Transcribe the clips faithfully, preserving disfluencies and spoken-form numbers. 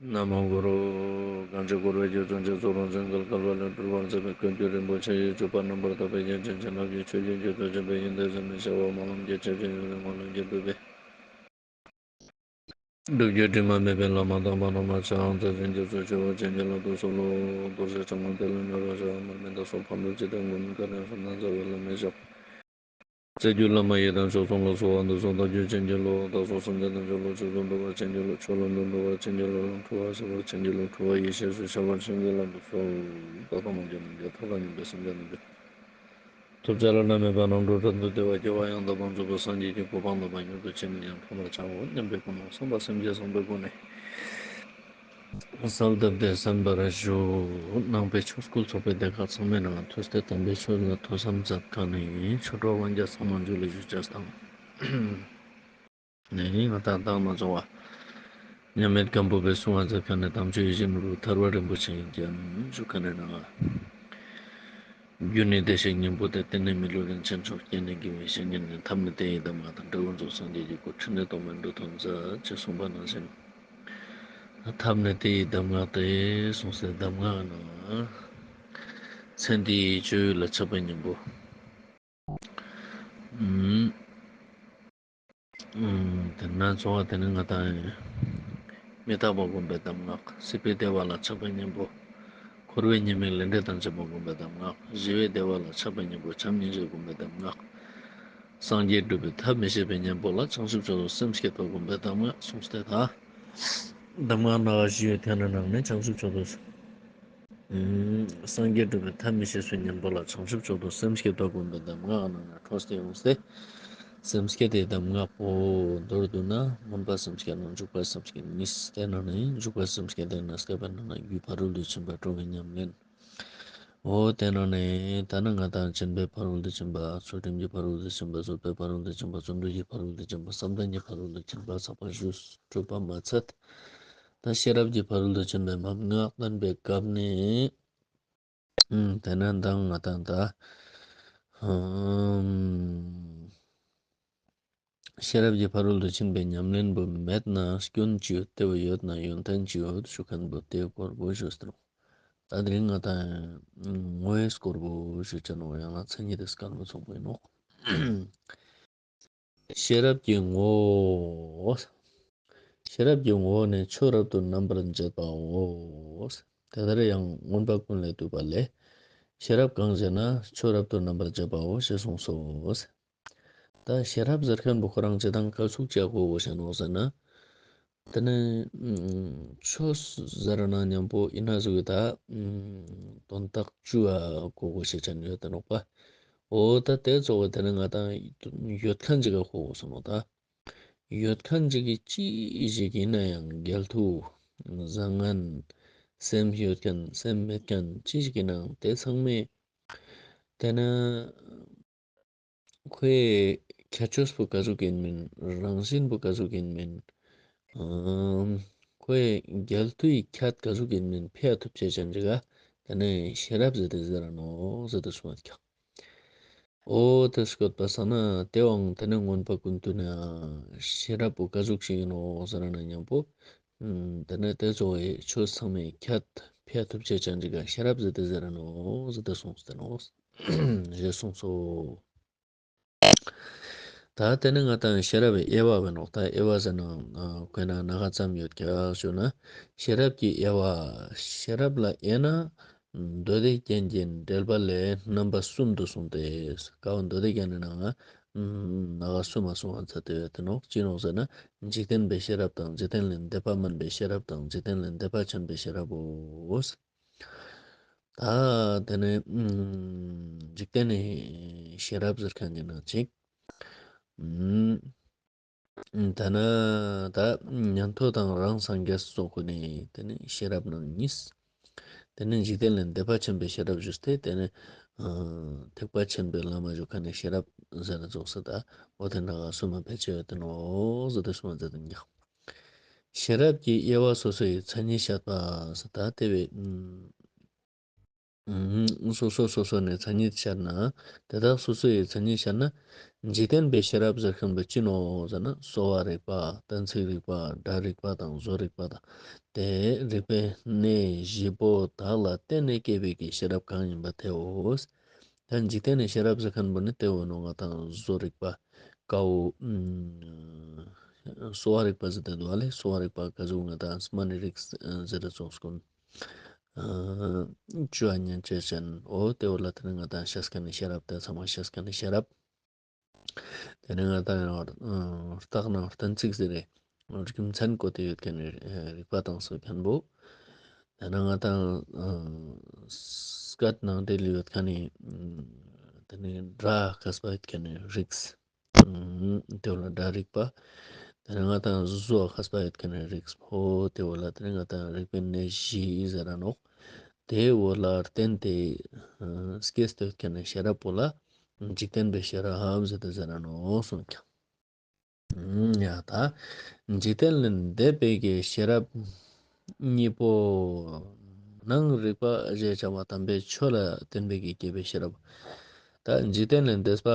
ན་མོ་གུ་རུ། གང་ཕྱིར་འཁོར་བའི་རྒྱུ་ཚོགས་ཆེན་ཚོགས་རང་བཙན་གྱི་བསྐལ་པ་ལས་སྒྲོལ་བར་མཛད་པའི་བཀའ་བརྒྱུད་རིན་པོ་ཆེ་ཡི་སྤྱོད་པ་རྣམ་པར་དག་པའི་རྒྱན་ཅན་བྱིན་རླབས་ཀྱི་ཆུ་རྒྱུན་གྱི་དོན་ཆེན་པའི་ཡོན་ཏན་ཟད་མི་ཤེས་པ་སྨོན་ལམ་གྱི་ཆུ་རྒྱུན་ཡོན་ཏན་སྨོན་ལམ་གྱི་སྒྲུབ་པའི་སྒྲུབ་བརྒྱུད་དྲི་མ་མེད་པའི་བླ་མ་དམ་པ་རྣམས་ལ་ཕྱག་འཚལ་ཞིང་སྐྱབས་སུ་མཆིའོ། བྱིན་གྱིས་བརླབ་ཏུ་གསོལ་ལོ། རྡོ་རྗེ་འཆང་དབང་ཏེ་ལོ་ཉི་ཤུ་རྩ་བ་མར་མི་དྭགས་སོགས་ཕག་མོ་འཇིག་རྟེན་མགོན་མཁའ་ལྡན་གསུམ་དང་རྩ་བའི་བླ་མའི་ཞབས། རྩ་བརྒྱུད་བླ་མ་ཡི་དམ་མཆོག་གསུམ་ལ་གསོལ་བ་འདེབས་སོ། བདག་རྒྱུད་བྱིན་གྱིས་རློབས། བདག་སོགས་སེམས་ཅན་ཐམས་ཅད་བློ་ཆོས་སུ་འགྲོ་བར་བྱིན་གྱིས་རློབས། ཆོས་ལ་འདུན་འགྲོ་བར་བྱིན་གྱིས་རློབས། ལམ་འཁྲུལ་བ་སེལ་བར་བྱིན་གྱིས་རློབས། འཁྲུལ་བ་ཡེ་ཤེས་སུ་འཆར་བར་བྱིན་གྱིས་བརླབ་ཏུ་གསོལ། བདག་དང་མ་གྱུར་ནམ་མཁའི་མཐའ་དང་མཉམ་པའི་སེམས་ཅན་རྣམས་ཀྱི། ཐོབ་བྱ་བླ་ན་མེད་པ་རྣམ་གྲོལ་དོན་དུ་བདེ་བ་སྐྱེ་བ་ཡང་དག་པར་རྫོགས་པའི་སངས་རྒྱས་ཀྱི་གོ་འཕང་དམ་པ་མྱུར་དུ་ཅི་ནས་ཀྱང་ཐོབ་པར་བྱའོ་སྙམ་པའི་སྒོ་ནས་བསམ་པ་སེམས་བསྐྱེད་བཟང་པོའི་སྒོ་ནས་གསལ་བཏབ་སྟེ་གསན་པར་ཞུ། ནང་པའི་ཆོས་སྐུལ་ཚོགས་པའི་སྡེ་ཁག་ཚང་མའི་ནང་ཐུགས་ཏེ་དམ་པའི་ཆོས་ལ་ཐོས་བསམ་མཛད་མཁན་ནི་ཆོས་གྲོགས་དབང་རྒྱལ་ཚང་མ་མཇུག་ལ་ཞུ་ཅེས་དང་། ནས་ང་དང་བདག་ན་ཚོ་བ་མཉམ་མེད་སྒམ་པོ་པའི་གསུང་བ་མཛད་མཁན་ནི་དམ་ཆོས་ཡིད་བཞིན་ནོར་བུ་ཐར་པ་རིན་པོ་ཆེ་ཡིན་ཀྱང་ཞུ་མཁན་ནི་ནང་། རྒྱུ་ནི་བདེ་གཤེགས་སྙིང་པོ་སྟེ། རྟེན་ནི་མི་ལུས་རིན་ཆེན་མཆོག་རྐྱེན་ནི་དགེ་བའི་བཤེས་གཉེན་ནི། ཐབས་ནི་དེ་ཡི་གདམས་ངག་དང་། འབྲས་བུ་རྫོགས་སངས་རྒྱས་ཀྱི་སྐུ། ཕྲིན་ལས་རྟོག་མེད་འགྲོ་དོན་མཛད། ཅེས་གསུངས་པ་ནང་བཞིན། ཐབས་ནི་དེ་ཡི་གདམས་ངག་སྟེ་གསུངས་སའི་གདམས་ངག་ནི་ཚེ་འདིའི་སྤྱོད་ཡུལ་ལ་ཆགས་པའི་གཉེན་པོ། ཨུམ། ཨུམ། དེ་ན་གཙོ་བོ་དེ་ནི་ང་དང་མི་རྟག་པ་སྒོམ་པའི་གདམས་ངག། སྲིད་པའི་བདེ་བ་ལ་ཆགས་པའི་གཉེན་པོ། འཁོར་བའི་ཉེས་དམིགས་ལས་འབྲས་དང་བཅས་པ་སྒོམ་པའི་གདམས་ངག། ཞི་བའི་བདེ་བ་ལ་ཆགས་པའི་གཉེན་པོ། བྱམས་སྙིང་རྗེ་སྒོམ་པའི་གདམས་ངག། སངས་རྒྱས་སྒྲུབ་པའི་ཐབས་མི་ཤེས་པའི་གཉེན་པོ་ལ་བྱང་ཆུབ་མཆོག་ཏུ་སེམས་བསྐྱེད་པ་སྒོམ་པའི་གདམས་ངག་གསུངས་ཏེ་ད། གདམས་ངག་སྣ་ཁ་བཞི་ཡོད་དེ་ནི་ནང་ནས་བྱང་ཆུབ་མཆོག་ཏུ། ཨུམ། སངས་རྒྱས་སྒྲུབ་པའི་ཐབས་མི་ཤེས་པའི་གཉེན་པོ་ལ་བྱང་ཆུབ་མཆོག་ཏུ་སེམས་བསྐྱེད་པ་སྒོམ་པའི་གདམས་ངག་ནང་ནས་འཕྲོས་ཏེ་ཡོངས་ཏེ། སེམས་བསྐྱེད་དེ་གདམས་ངག་པོ་མདོར་བསྡུ་ན་མངོན་པ་སེམས་བསྐྱེད་དང་འཇུག་པ་སེམས་བསྐྱེད་གཉིས། དེ་ནང་ནས་འཇུག་པ་སེམས་བསྐྱེད་དེ་ན་སྐབས་པའི་ནང་ན་རྒྱུའི་ཕ་རོལ་ཏུ་ཕྱིན་པ་དྲུག་གི་ཉམས་ལེན། འོ་དེ་ནང་ནས་ད་ནི་ང་དང་སྦྱིན་པའི་ཕ་རོལ་ཏུ་ཕྱིན་པ། ཚུལ་ཁྲིམས་ཀྱི་ཕ་རོལ་ཏུ་ཕྱིན་པ། བཟོད་པའི་ཕ་རོལ་ཏུ་ཕྱིན་པ། བརྩོན་འགྲུས་ཀྱི་ཕ་རོལ་ཏུ་ཕྱིན་པ། བསམ་གཏན་གྱི་ཕ་རོལ་ཏུ་ཕྱིན་པ་ཚགས་པར་ཞུས་གྲུབ་པ་མ་ཚད། ད་ཤེས་རབ་ཀྱི་ཕ་རོལ་ཏུ་ཕྱིན་པའི་མན་ངག་བསྟན་པའི་སྐབས་ནས། ཨུམ། དེ་ནས་མདང་ང་དང་ད། ཨུམ། ཤེས་རབ་ཀྱི་ཕ་རོལ་ཏུ་ཕྱིན་པའི་ཉམས་ལེན་པོ་མེད་ན་སྐྱོན་ཅི་ཡོད། དེ་བོ་ཡོད་ན་ཡོན་ཏན་ཅི་ཡོད་ཞུ་མཁན་པོ་དེའི་སྐོར་པོ་ཞུས་ཏེ་ནོག། ད་དེ་རིང་ང་དང་ངོ་བོའི་སྐོར་པོ་ཞུ་ཅེས་ནོག། ཡང་ན་མཚན་ཉིད་དེ་སྐལ་བ་ཚོགས་པོ་ཡིན་ནོག། ཤེས་རབ་ཀྱི་ངོ་བོ། ཤེས་རབ་ཀྱི་ངོ་བོ་ནི་ཆོས་རབ་ཏུ་རྣམ་པར་འབྱེད་པའོ། དེ་ལྟར་ཡང་མངོན་པ་ཀུན་ལས་བཏུས་པ་ལས། ཤེས་རབ་གང་ཞེ་ན་ཆོས་རབ་ཏུ་རྣམ་པར་འབྱེད་པའོ་ཞེས་གསུངས་སོ། ད་ཤེས་རབ་ཟེར་མཁན་པོ་ཁོ་རང་སྤྱིར་བཏང་ག་ཟུག་ཅིག་གོ་དགོས་ཤེས་ནོག་ཟེར་ན། དེ་ནི་ཆོས་ཟེར་ན་མཉམ་པོ་ཡིན་ན་ཟུག་གི་ད་དོན་དག་བཅུ་བ་གོ་དགོས་ཤེས་ཅན་ཡོད་དེ་ནོག་པ། འོ་ད་དེ་གཙོ་བོ་དེ་ནི་ང་དང་ཡོད་མཁན་ཅིག་ག་གོ་དགོས་སོང་ནོག་ད། ཡོད་མཁན་ཅིག་གི་ཅི་ཞིག་ཡིན་ན་ཡང་རྒྱལ་ཐུ་བཟང་ངན་སེམས་ཡོད་མཁན་སེམས་མེད་མཁན་ཅི་ཞིག་ཡིན་ནའང་དེ་ཚང་མས་དེ་ན་ཁོའི་ཁྱད་ཆོས་པོ་ག་ཟུག་ཡིན་མིན། རང་བཞིན་པོ་ག་ཟུག་ཡིན་མིན། ཨམ། ཁོའི་རྒྱལ་ཐུའི་ཁྱད་ག་ཟུག་ཡིན་མིན་ཕི་ཡ་ཐུབ་ཅེས་ཅན་ཅིག་ག་དེ་ནས་ཤེས་རབ་ཟེར་ཏེ་ཟེར་ར་ནོག་ཟེར་ཏེ་གསུངས་ཀྱག། འོ་དེ་སྐོར་པ་ས་ན་དེའང་དེ་ནས་མངོན་པ་ཀུན་བཏུས་ན་ཤེས་རབ་པོ་ག་ཟུག་ཞིག་ཡིན་ནོག་ཟེར་ན་མཉམ་པོ། ཨམ། དེ་ནས་དེ་གཙོ་བོའི་ཆོས་ཚང་མའི་ཁྱད་ཕི་ཡ་ཐུབ་ཅེས་ཅན་ཅིག་ག་ཤེས་རབ་ཟེར་ཏེ་ཟེར་ར་ནོག་ཟེར་ཏེ་གསུངས་ཏེ་ནོག། ཞེས་གསུངས་སོ། ད་དེ་ནི་ང་དང་ཤེས་རབ་དབྱེ་བ་བས་ནོག། ད་དབྱེ་བ་ཟེར་ན་ཁོ་ན་ནང་ང་ཙམ་ཡོད་ཀྱག་ཞུ་ན། ཤེས་རབ་ཀྱི་དབྱེ་བ། ཤེས་རབ་ལ་དབྱེ་ན་མདོ་སྡེ་རྒྱན་གྱི་འགྲེལ་པ་ལས་རྣམ་པ་གསུམ་དུ་གསུངས་ཏེ། ཀ་བོ་མདོ་སྡེ་རྒྱན་ནི་ནང་ང་ནང་ང་གསུམ་མ་གསུངས་པ་མཛད་དེ་ཡོད་དེ་ནོག། ཅི་ནོག་ཟེར་ན་འཇིག་རྟེན་པའི་ཤེས་རབ་དང་། འཇིག་རྟེན་ལས་འདས་པ་མིན་པའི་ཤེས་རབ་དང་། འཇིག་རྟེན་ལས་འདས་པ་ཆེན་པོའི་ཤེས་རབ་བོ། ད་དེ་ནས་འཇིག་རྟེན་ནི་ཤེས་རབ་ཟེར་མཁན་གྱི་ནང་ཅིག། ད་ན་ད་ཉན་ཐོས་དང་རང་སངས་རྒྱས་སོགས་ཀུན་ནི་དེ་ནི་ཤེས་རབ་ནང་གཉིས། དེ་ནི་འཇིག་རྟེན་ལས་འདས་པ་ཆེན་པོའི་ཤེས་རབ་ཞུས་ཏེ་དེ་ནི་ཐེག་པ་ཆེན་པོའི་བླ་མ་ཞུ་མཁན་ནི་ཤེས་རབ་ཟེར་ན་རྫོགས་སོ། ད་འོ་དེ་ནང་ང་གསུམ་མ་ཕལ་ཆེར་ཡོད་དེ་ནོག་ཟེར་ཏེ་གསུམ་མ་མཛད་དེ་ཀྱག། ཤེས་རབ་ཀྱི་དབྱེ་བ་སོ་སོའི་མཚན་ཉིད་བཤད་པ་ཟེར། ད་དེ་བས་ ཨུམ། སོ་སོ་སོ་སོ་ནས་མཚན་ཉིད་ཤར་ན། དེ་དག་སོ་སོའི་མཚན་ཉིད་ཤར་ན། འཇིག་རྟེན་པའི་ཤེས་རབ་ཟེར་མཁན་པོ་ཅི་ནོག་ཟེར་ན། གསོ་བ་རིག་པ། གཏན་ཚིགས་རིག་པ། སྒྲ་རིག་པ་དང་བཟོ་རིག་པ་དང་། དེ་རིག་པའི་གནས་བཞི་པོ་དག་ལ་བརྟེན་ནས་སྐྱེས་པའི་གི་ཤེས་རབ་གང་ཡིན་པ་དེའོ། ད་འཇིག་རྟེན་ནི་ཤེས་རབ་ཟེར་མཁན་པོ་ནི་དེ་འོ་ནོ་ང་དང་བཟོ་རིག་པ། ཀའོ། ཨུམ། གསོ་བ་རིག་པ་ཟེར་ཏེ་འདུག་ཨ་ལེ། གསོ་བ་རིག་པ་ག་ཟུག་ང་དང་སྨན་རིགས་ཟེར་ཏེ་ཚོགས་སྐོམ། ཨ། བཅུ་བ་མཉེན་ཆས་ཅན། འོ་དེ་འོ་ལ་དེ་ནི་ང་དང་ཤེས་མཁན་ནི་ཤེས་རབ། དེ་ཚང་མ་ཤེས་མཁན་ནི་ཤེས་རབ། དེ་ནི་ང་དང་ཨ་རྟགས་ནང་གཏན་ཚིགས་ཟེར་རེ་རྒྱུ་མཚན་བཀོད་དེ་ཡོད་མཁན་ནི་རིག་པ་དང་སོགས་མཁན་པོ། དེ་ནི་ང་དང་ཨ་སྐད་ནང་འབྲེལ་ཡོད་མཁན་ནི་དེ་ནི་སྒྲ་མཁས་པ་ཡོད་མཁན་ནི་རིགས། ཨུམ། དེ་འོ་ལ་སྒྲ་རིག་པ། དེ་ནི་ང་དང་གཟུགས་མཁས་པ་ཡོད་མཁན་ནི་རིགས་པོ། དེ་འོ་ལ་དེ་ནི་ང་དང་རིག་པའི་གནས་བཞི་ཟེར་ར་ནོག། དེ་འོ་ལ་བརྟེན་ཏེ་ཨ་སྐྱེས་ཏེ་ཡོད་མཁན་ནི་ཤེས་རབ་པོ་ལ་འཇིག་རྟེན་པའི་ཤེས་རབ་ཟེར་ཏེ་ཟེར་ར་ནོག་གསུངས་ཀྱང་། ཨུམ། ཡ་ད་འཇིག་རྟེན་ལས་འདས་པའི་གི་ཤེས་རབ་གཉིས་པོ། ནང་རིག་པ་ཞེས་བྱ་བ་དམ་པའི་ཆོས་ལ་བརྟེན་པའི་གི་སྐྱེས་པའི་ཤེས་རབ། ད་འཇིག་རྟེན་ལས་འདས་པ་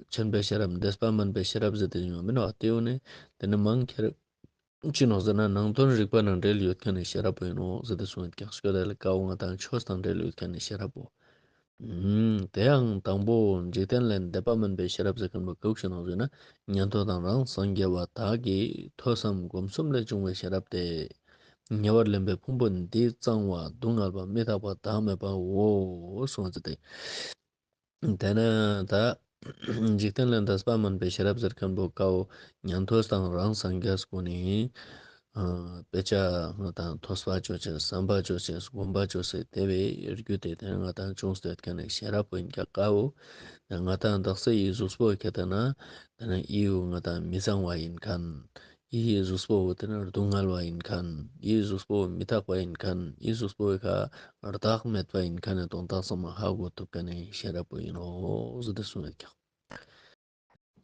ཆེན་པོའི་ཤེས་རབ། འདས་པ་དམན་པའི་ཤེས་རབ་ཟེར་ཏེ་ཡོང་མིན་ནོག། དེ་འོ་ནི་དེ་ནི་མང་ཁེར་ཅི་ནོག་ཟེར་ན་ནང་དོན་རིག་པ་ནང་འབྲེལ་ཡོད་མཁན་ནི་ཤེས་རབ་པོ་ཡིན་ནོག་ཟེར་ཏེ་གསུངས་ཡོད་ཀྱང་། སྐྱོད་ལ་ཀའོ་ང་དང་ཆོས་དང་འབྲེལ་ཡོད་མཁན་ནི་ཤེས་རབ་པོ། ཨུམ། དེ་ཡང་དང་པོ་འཇིག་རྟེན་ལས་འདས་པ་དམན་པའི་ཤེས་རབ་ཟེར་མཁན་པོ་ག་ཟུག་ཅིག་ནོག་ཟེར་ན། ཉན་ཐོས་དང་རང་སངས་རྒྱས་པ་དག་གི་ཐོས་བསམ་སྒོམ་གསུམ་ལས་བྱུང་བའི་ཤེས་རབ་སྟེ། ཉེ་བར་ལེན་པའི་ཕུང་པོ་འདི་གཙང་བ་སྡུག་བསྔལ་བ་མི་རྟག་པ་བདག་མེད་པའོ་གསུངས་ཏེ། དེ་ནི་ད་འཇིག་རྟེན་ལས་འདས་པ་དམན་པའི་ཤེས་རབ་ཟེར་མཁན་པོ་ཀའོ་ཉན་ཐོས་དང་རང་སངས་རྒྱས་ཀུན་ནི་ཨ་དཔེ་ཆ་ང་དང་ཐོས་པ་ཅོ་ཅེས། བསམ་པ་ཅོ་ཅེས། སྒོམ་པ་ཅོ་ཅེས། དེ་བོའི་རྒྱུ་དེ་དེ་ནི་ང་དང་བྱུང་སྟེ་ཡོད་མཁན་ནི་ཤེས་རབ་པོ་ཡིན་ཀྱང་ཀའོ། ང་དང་དག་ས་འི་གཟུགས་པོ་ཁྱེར་ཏེ་ན་དེ་ནི་འི་བོ་ང་དང་མི་གཙང་བ་ཡིན་མཁན། འི་གཟུགས་པོ་བོ་དེ་ནི་སྡུག་བསྔལ་བ་ཡིན་མཁན། འི་གཟུགས་པོ་བོ་མི་རྟག་པ་ཡིན་མཁན། འི་གཟུགས་པོ་བོའི་ཁ་བདག་མེད་པ་ཡིན་མཁན་ནི་དོན་དག་ཚང་མ་ཧ་གོ་ཐུབ་མཁན་ནི་ཤེས་རབ་པོ་ཡིན་ནོག་ཟེར་ཏེ་གསུངས་ཡོད་ཀྱང་།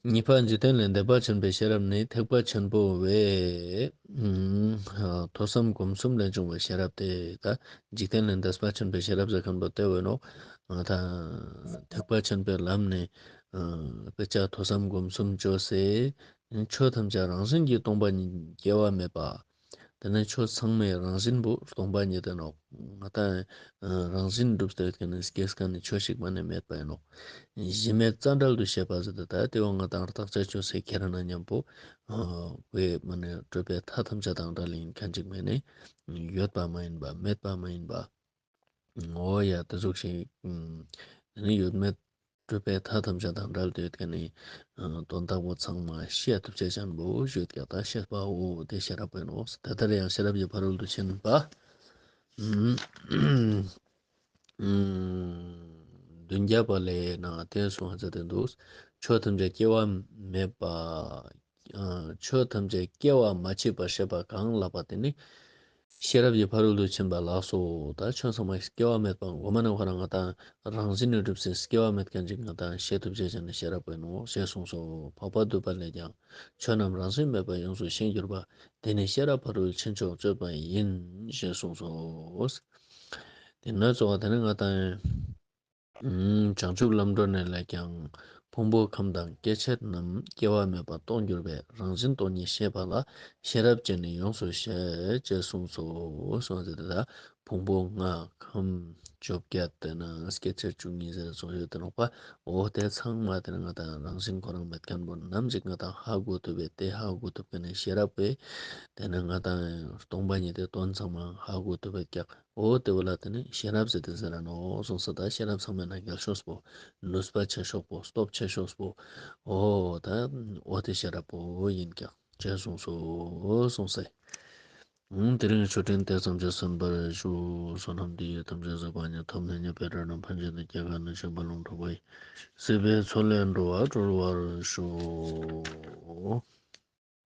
གཉིས་པ་འཇིག་རྟེན་ལས་འདས་པ་ཆེན་པོའི་ཤེས་རབ་ནི་ཐེག་པ་ཆེན་པོ་བས། ཨུམ། ཐོས་བསམ་སྒོམ་གསུམ་ལས་བྱུང་བའི་ཤེས་རབ་སྟེ། ད་འཇིག་རྟེན་ལས་འདས་པ་ཆེན་པོའི་ཤེས་རབ་ཟེར་མཁན་པོ་དེ་བོ་ཡིན་ནོག། ང་དང་ཐེག་པ་ཆེན་པོའི་ལམ་ནི་ཨ་དཔེ་ཆ་ཐོས་བསམ་སྒོམ་གསུམ་ཅོས་ཏེ། ཆོས་ཐམས་ཅད་རང་བཞིན་གྱིས་སྟོང་པ་ཉིད་སྐྱེ་བ་མེད་པ། དེ་ནི་ཆོས་ཚང་མའི་རང་བཞིན་པོ་སྟོང་པ་ཉིད་དེ་ནོག། ང་དང་རང་བཞིན་གྲུབ་སྟེ་ཡོད་མཁན་ནི་སྐྱེས་མཁན་ནི་ཆོས་ཤིག་མ་ནེ་མེད་པ་ཡིན་ནོག། གཞི་མེད་རྩ་བྲལ་དུ་ཤེས་པ་ཟེར་ཏེ་ད་དེ་བོ་ང་དང་བརྟག་དཔྱད་ཅོས་ཏེ་ཁྱེར་ན་མཉམ་པོ་ཨ་ཁོའི་མ་ནེ་སྤྲོས་པའི་མཐའ་ཐམས་ཅད་དང་བྲལ་ཡིན་མཁན་ཅིག་མ་ནེ་ཡོད་པ་མ་ཡིན་པ། མེད་པ་མ་ཡིན་པ། འོ་ཡ་དེ་ཟུག་ཞིག་ཨ་དེ་ནི་ཡོད་མེད་སྤྲོས་པའི་མཐའ་ཐམས་ཅད་དང་བྲལ་ཏེ་ཡོད་མཁན་ནི་ཨ་དོན་དག་པོ་ཚང་མ་ཤེས་ཐུབ་ཅེས་ཅན་པོ་ཞུ་ཡོད་ཀྱང་། ད་ཤེས་པའོ་དེ་ཤེས་རབ་པོ་ཡིན་ནོག། དེ་ལྟར་ཡང་ཤེས་རབ་ཀྱི་ཕ་རོལ་ཏུ་ཕྱིན་པ་ཨ་བདུན་བརྒྱ་པ་ལས་ནང་དེ་གསུངས་ས་དེ་འདུག། ཆོས་ཐམས་ཅད་སྐྱེ་བ་མེད་པ། ཨ་ཆོས་ཐམས་ཅད་སྐྱེ་བ་མ་མཆིས་པར་ཤེས་པ་གང་ལགས་པ་དེ་ནི་ཤེས་རབ་ཀྱི་ཕ་རོལ་ཏུ་ཕྱིན་པ་ལགས་སོ། ད་ཆོས་ཚང་མ་སྐྱེ་བ་མེད་པ་གོ་མ་ནེ་ཁོ་རང་ང་དང་རང་བཞིན་ནི་གྲུབ་ཟིན་སྐྱེ་བ་མེད་མཁན་ཅིག་ང་དང་ཤེས་ཐུབ་ཅེས་ཅན་ནི་ཤེས་རབ་པོ་ཡིན་ནོག་ཞེས་གསུངས་སོ། འཕགས་པ་སྡུད་པ་ལས་ཀྱང་ཆོས་རྣམས་རང་བཞིན་མེད་པར་ཡོངས་སུ་ཤེས་གྱུར་པ། དེ་ནི་ཤེས་རབ་ཕ་རོལ་ཕྱིན་མཆོག་སྤྱོད་པ་ཡིན་ཞེས་གསུངས་སོ། དེ་ནི་གཙོ་བོ་དེ་ནི་ང་དང་ཨ་བྱང་ཆུབ་ལམ་སྒྲོན་ནས་ལས་ཀྱང་། ཕུང་པོ་ཁམས་དང་སྐྱེ་མཆེད་རྣམས། སྐྱེ་བ་མེད་པར་རྟོགས་གྱུར་པའི། རང་བཞིན་སྟོང་ཉིད་ཤེས་པ་ལ། ཤེས་རབ་ཅན་ནི་ཡོངས་སུ་ཤེས། ཅེས་གསུངས་སོ། གསུངས་ཏེ་ད་ཕུང་པོ་ལྔ་ཁམས་བཅོ་བརྒྱད་དེ་ནི་སྐྱེ་མཆེད་བཅུ་གཉིས་ཟེར་གསུངས་ཡོད་དེ་ནོག་པ། འོ་དེ་ཚང་མ་དེ་ནི་ང་དང་རང་བཞིན་ཁོ་རང་མེད་མཁན་པོ་ནམ་ཞིག་ང་དང་ཧ་གོ་ཐུབ་པའི་དེ་ཧ་གོ་ཐུབ་མཁན་ནི་ཤེས་རབ་པོ་དེ་ནི་ང་དང་སྟོང་པ་ཉིད་དེ་དོན་ཚང་མ་ཧ་གོ་ཐུབ་པའི་ཀྱག། འོ་དེ་བོ་ལ་དེ་ནི་ཤེས་རབ་ཟེར་ཏེ་ཟེར་ར་ནོག་གསུངས་ས། ད་ཤེས་རབ་ཚང་མའི་ནང་རྒྱལ་ཤོས་པོ། ནུས་པ་ཆེ་ཤོས་པོ། སྟོབས་ཆེ་ཤོས་པོ། འོ་ད་འོ་དེ་ཤེས་རབ་པོ་ཡིན་ཀྱག་ཅེས་གསུངས་སོ་གསུངས་སེ། དེ་རིང་ཆོས་འབྲེལ་དེ་ཙམ་གྱིས་གསན་པར་ཞུ། བསོད་ནམས་འདི་ཡིས་ཐམས་ཅད་གཟིགས་པ་ཉིད། ཐོབ་ནས་ཉེས་པའི་དགྲ་རྣམས་ཕམ་བྱས་ཏེ། སྐྱེ་རྒ་ན་འཆིའི་རྦ་ཀློང་འཁྲུགས་པ་ཡི། སྲིད་པའི་མཚོ་ལས་འགྲོ་བ་སྒྲོལ་བར་ཤོག།